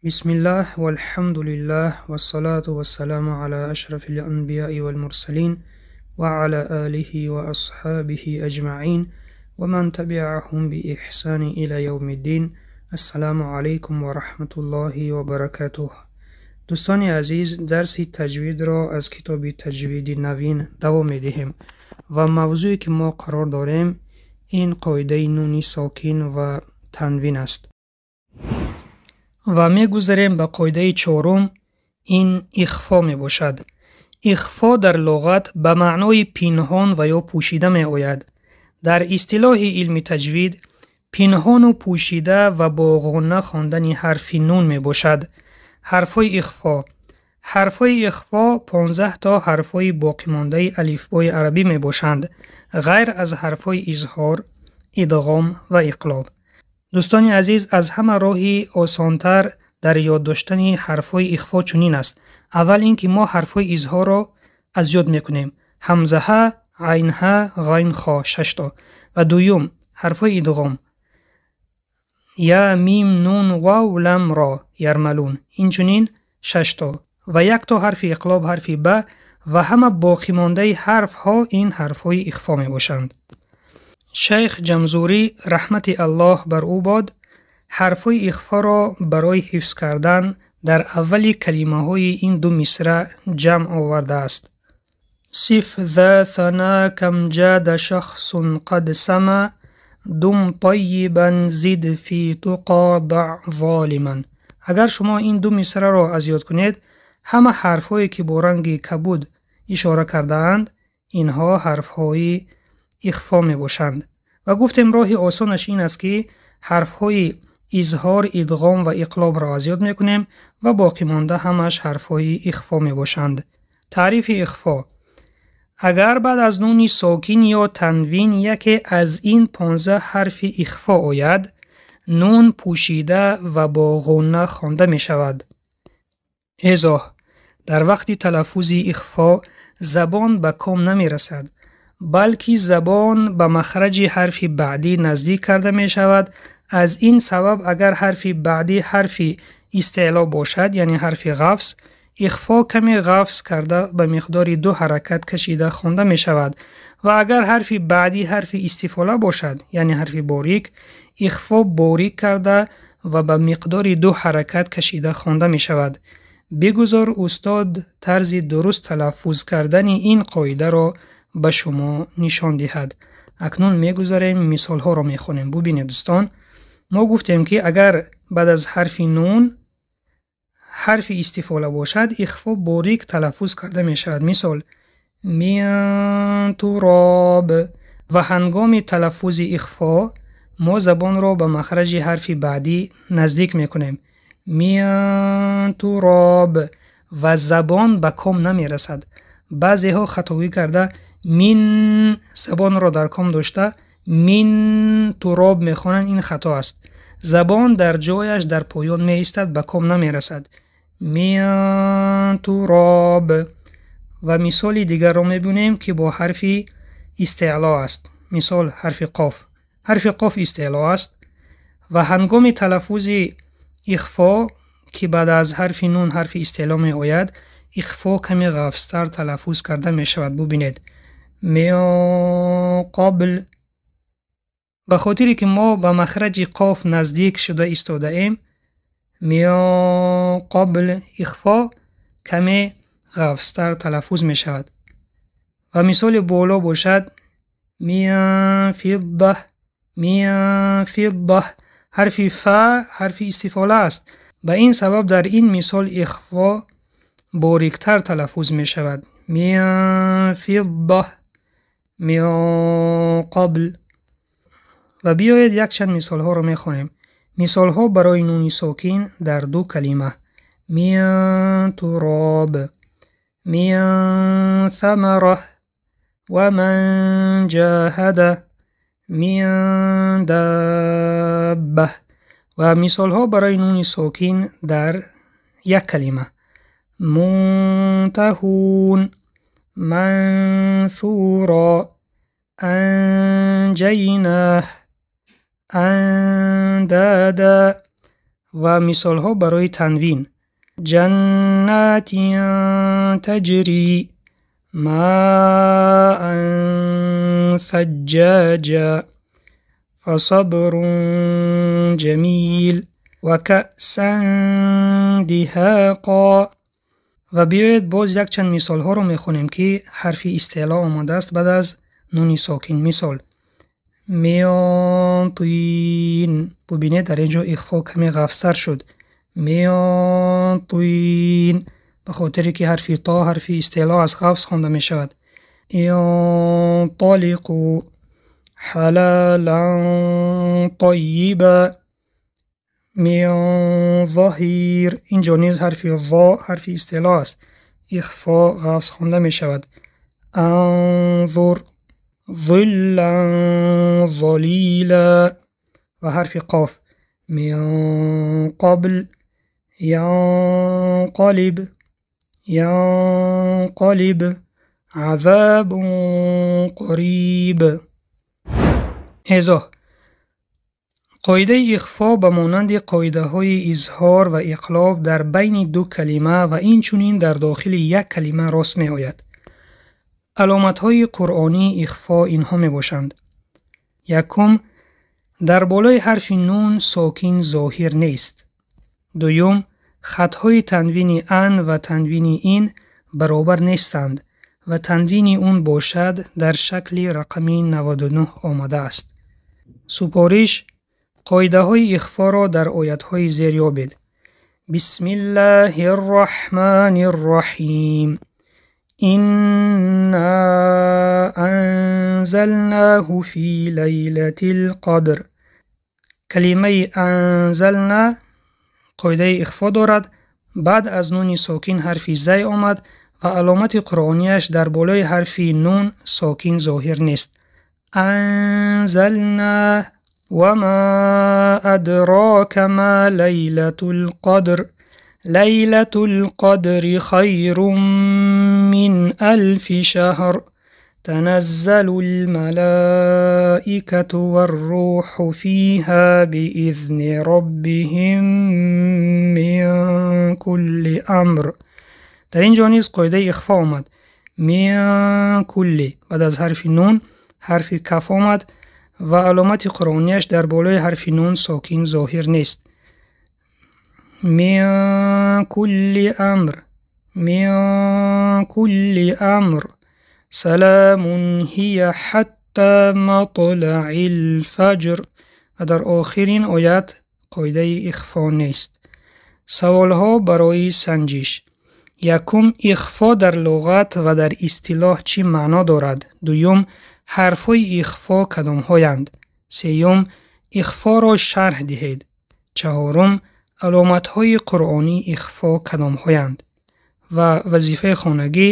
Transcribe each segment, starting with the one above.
Бисмиллаҳ валҳамдулиллаҳ вассалату вассаламу ала ашрафил анбияи валмурсалин ва ала алиҳи ва асҳобиҳи аҷмаин ва ман табиаҳум биэҳсани ила явмиддин. Ассаламу алайкум ва раҳматуллоҳи ва баракатуҳ. Дӯстони азиз, дарси таҷвидро аз китоби Таҷвиди навин давом медиҳем ва мавзӯе ки мо қарор дорем, ин қоидаи нуни сокин ва танвин аст. Ва мегузарем ба қоидаи чорум, ин ихфо мебошад. Ихфо дар луғат ба маънои пинҳон ва ё пӯшида меояд. Дар истилоҳи илми таҷвид пинҳону пӯшида ва бо ғунна хондани ҳарфи нун мебошад. Ҳарфҳои ихфо. Ҳарфҳои ихфо 15 то ҳарфҳои боқимондаи алифбои арабӣ мебошанд, ғайр аз ҳарфҳои изҳор, идғом ва иқлоб. Дӯстони азиз, аз ҳама роҳи осонтар дар ёд доштани ҳарфҳои ихфо чунин аст. Аввал ин ки мо ҳарфҳои изҳорро аз ёд мекунем. Ҳамзаҳа, айнҳа, ғайнхо, 6 то. Ва дуюм, ҳарфҳои идғом. Я, мим, нун, вав, лам, ро, ярмалун. Инчунин 6 то. Ва як то ҳарфи иқлоб, ҳарфи ба, ва ҳама боқимондаи ҳарфҳо ин ҳарфҳои ихфо мебошанд. Шайх Ҷамзурӣ, раҳмати Аллоҳ бар ӯ бод, ҳарфҳои ихфоро барои ҳифз кардан дар аввали калимаҳои ин ду мисра ҷамъ овардааст. Сиф за сана кам ҷада шахсун қад сама, дум тайибан зид фи туқо даъ золиман. Агар шумо ин ду мисраро аз ёд кунед, ҳама ҳарфҳое ки бо ранги кабуд ишора кардаанд, инҳо ҳарфҳои ихфо мебошанд. Ва гуфтем роҳи осонаш ин аст ки ҳарфҳои изҳор, идғом ва иқлобро аз ёд мекунем ва боқимонда ҳамаш ҳарфҳои ихфо мебошанд. Таърифи ихфо. Агар баъд аз нуни сокин ё танвин яке аз ин 15 ҳарфи ихфо ояд, нун пӯшида ва бо ғунна хонда мешавад. Эзоҳ. Дар вақти талаффузи ихфо забон ба ком намерасад, балки забон ба махраҷи ҳарфи баъдӣ наздик карда мешавад. Аз ин сабаб агар ҳарфи баъдӣ ҳарфи истеъло бошад, яъне ҳарфи ғафс, ихфо каме ғафс карда ба миқдори 2 ҳаракат кашида хонда мешавад. Ва агар ҳарфи баъдӣ ҳарфи истифола бошад, яъне ҳарфи борик, ихфо борик карда ва ба миқдори 2 ҳаракат кашида хонда мешавад. Бигузор устод тарзи дуруст талаффуз кардани ин қоидаро ба шумо нишон диҳад. Акнун мегузарем, мисолҳоро мехонем. Бубинед дӯстон, мо гуфтем ки агар баъд аз ҳарфи нун ҳарфи истифола бошад, ихфо борик талаффуз карда мешавад. Мисол мин туроб. Ва ҳангоми талаффузи ихфо мо забонро ба махраҷи ҳарфи баъдӣ наздик мекунем. Мин туроб. Ва забон ба ком намерасад. Баъзеҳо хатогӣ карда мин забонро дар ком дошта мин туроб мехонанд, ин хато аст. Забон дар ҷояш дар поён меистад, ба ком намерасад. Мин туроб. Ва мисоли дигарро мебинем ки бо ҳарфи истеъло аст. Мисол ҳарфи қоф. Ҳарфи қоф истеъло аст ва ҳангоми талаффузи ихфо ки баъд аз ҳарфи нун ҳарфи истеъло меояд, ихфо каме ғафзтар талаффуз карда мешавад. Бубинед. Мин қабл. Ба хотире ки мо ба махраҷи қоф наздик шуда истодаем, мин қабл ихфо каме ғафзтар талаффуз мешавад. Ва мисоли боло бошад мин фидда, мин фидда. Ҳарфи фа ҳарфи истифола аст. Ба ин сабаб дар ин мисол ихфо бориктар талаффуз мешавад. Мин фидда, мин қабл. Ва биёед якчанд мисолҳоро мехонем. Мисолҳо барои нуни сокин дар ду калима. Мин туроб, мин самара, ва ман ҷаҳада, мин дабба. Ва мисолҳо барои нуни сокин дар як калима. Мунтаҳун, мансуро, анҷайнаҳ, андада. Ва мисолҳо барои танвин: ҷаннатин таҷри, маан саҷҷоҷа, фасабрун ҷамил ва каъсан диҳоқо. Ва биёед боз якчанд мисолҳоро мехонем, ки ҳарфи истеъло омадааст баъд аз нуни сокин. Мисол: меонтин. Бубинед, дар ин ҷо ихфо каме ғафзтар шуд. Меонтин, ба хотире ки ҳарфи то ҳарфи истеъло аз ғафз хонда мешавад. Инталиқу, ҳалалан тайиба, мин заҳир. Инҷо низ ҳарфи зо ҳарфи истеъло аст, ихфо ғафз хонда мешавад. Анзур, зиллан залила ва ҳарфи қоф. Мин қабл, янқалиб, янқалиб, азабун қариб. Эзоҳ: қоидаи ихфо ба монанди қоидаҳои изҳор ва иқлоб дар байни ду калима ва инчунин дар дохили як калима рост меояд. Аломатҳои қуръонии ихфо инҳо мебошанд. Якум, дар болои ҳарфи нун сокин зоҳир нест. Дуюм, хатҳои танвини ан ва танвини ин баробар нестанд ва танвини он бошад дар шакли рақами 99 омадааст. Супориш: қоидаҳои ихфоро дар оятҳои зер ёбед. Бисмиллаҳир роҳманир роҳим. Инна анзалнаҳу фи лайлатил қадр. Калимаи анзална қоидаи ихфо дорад. Баъд аз нуни сокин ҳарфи зай омад ва аломати қуръонияш дар болои ҳарфи нун сокин зоҳир нест. Анзална. Ва ма адрока ма лайлатул қадр. Лайлатул қадри хайрун мин алфи шаҳр. Таназзалул малаикату вар-руху фиҳа биизни роббиҳим мин кулли амр. Дар ин ҷо низ қоидаи ихфо омад. Мин кулли баъд аз ҳарфи нун ҳарфи каф омад ва аломати қуръонияш дар болои ҳарфи нун сокин зоҳир нест. Мин кулли амр, мин кулли амр. Саламун ҳия ҳатта матлаил фаҷр. Ва дар охирин оят қоидаи ихфо нест. Саволҳо барои санҷиш. Якум, ихфо дар луғат ва дар истилоҳ чӣ маъно дорад? Дуюм, ҳарфҳои ихфо кадомҳоянд? Сеюм, ихфоро шарҳ диҳед. Чаҳорум, аломатҳои қуръонии ихфо кадомҳоянд? Ва вазифаи хонагӣ: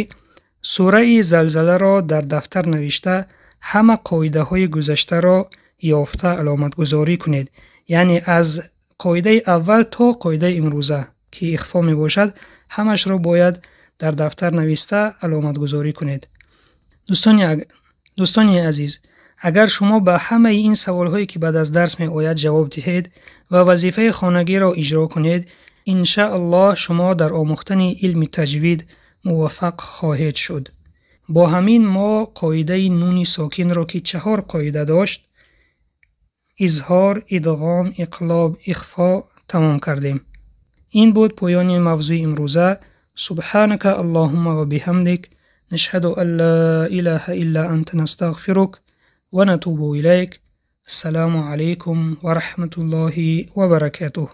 сураи залзаларо дар дафтар навишта, ҳама қоидаҳои гузаштаро ёфта аломатгузорӣ кунед. Яъне аз қоидаи аввал то қоидаи имрӯза, ки ихфо мебошад, ҳамашро бояд дар дафтар нависта аломатгузорӣ кунед. Дӯстони азиз, агар шумо ба ҳамаи ин саволҳое, ки баъд аз дарс меояд, ҷавоб диҳед ва вазифаи хонагиро иҷро кунед, иншааллоҳ шумо дар омӯхтани илми таҷвид муваффақ хоҳед шуд. Бо ҳамин мо қоидаи нуни сокинро, ки 4 қоида дошт, изҳор, идғом, иқлоб, ихфо, тамом кардем. Ин буд поёни мавзӯи имрӯза. Субҳанака Аллоҳумма ва биҳамдик, нашҳаду ан ла илаҳа илла анта, настағфирук ва натубу илайк. Ассалому алайкум ва раҳматуллоҳи ва баракатуҳ.